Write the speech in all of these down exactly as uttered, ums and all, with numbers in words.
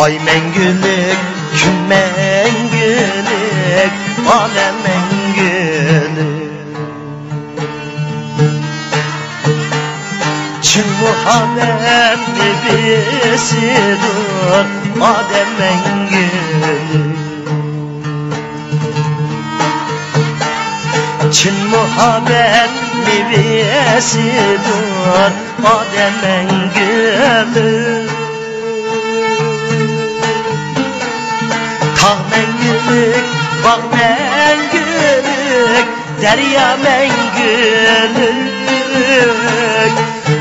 ئاي مەڭگۈلۈك، كۈن مەڭگۈلۈك، ئالەم مەڭگۈلۈك. چىن مۇھەببەت مېۋىسىدۇر ئادەم مەڭگۈلۈك. چىن مۇھەببەت مېۋىسىدۇر ئادەم مەڭگۈلۈك. تاغ مەڭگۈلۈك، باغ مەڭگۈلۈك، دەريا مەڭگۈلۈك.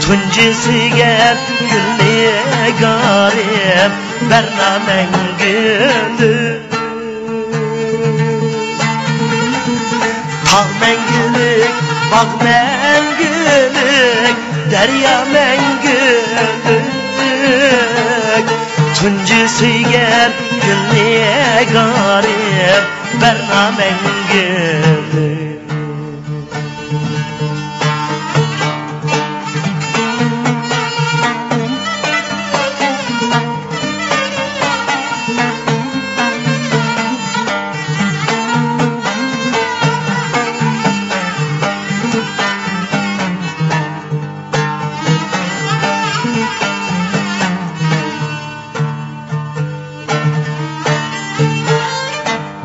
تۇنجى سۆيگەن گۈل نىگارىم، بەرنا مەڭگۈلۈك. تاغ مەڭگۈلۈك، باغ مەڭگۈلۈك، دەريا مەڭگۈلۈك. تۇنجى سۆيگەن گۈل نىگارىم، بەرنا مەڭگۈلۈك.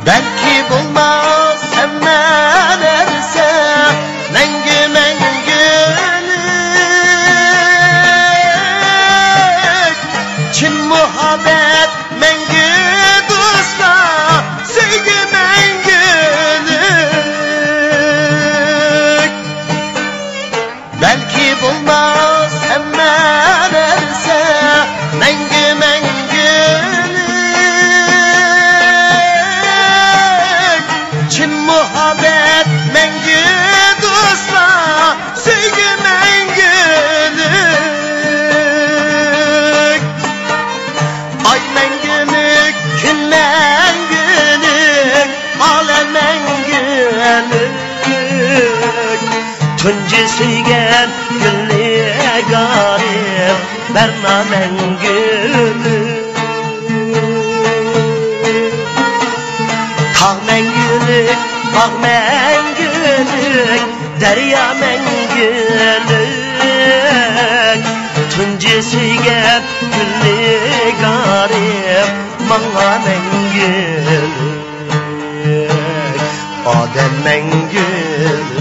بەلكى بولماس ھەممە نەرسە مەڭگۈ مەڭگۈلۈك. چىن مۇھەببەت مەڭگۈ دوستلار، سۆيگۈ مەڭگۈلۈك. بەلكى بولماس ھەممە نەرسە مەڭگۈ مەڭگۈلۈك. چىن مۇھەببەت مەڭگۈ دوستلار، سۆيگۈ مەڭگۈلۈك. ئاي مەڭگۈلۈك، كۈن مەڭگۈلۈك، ئالەم مەڭگۈلۈك. تۇنجى سۆيگەن گۈل نىگارىم، بەرنا مەڭگۈلۈك. تاغ مەڭگۈلۈك، باغ مەڭگۈلۈك، دەريا مەڭگۈلۈك. تۇنجى سۆيگەن گۈل نىگارىم، ماڭا مەڭگۈلۈك، ئادەم مەڭگۈلۈك.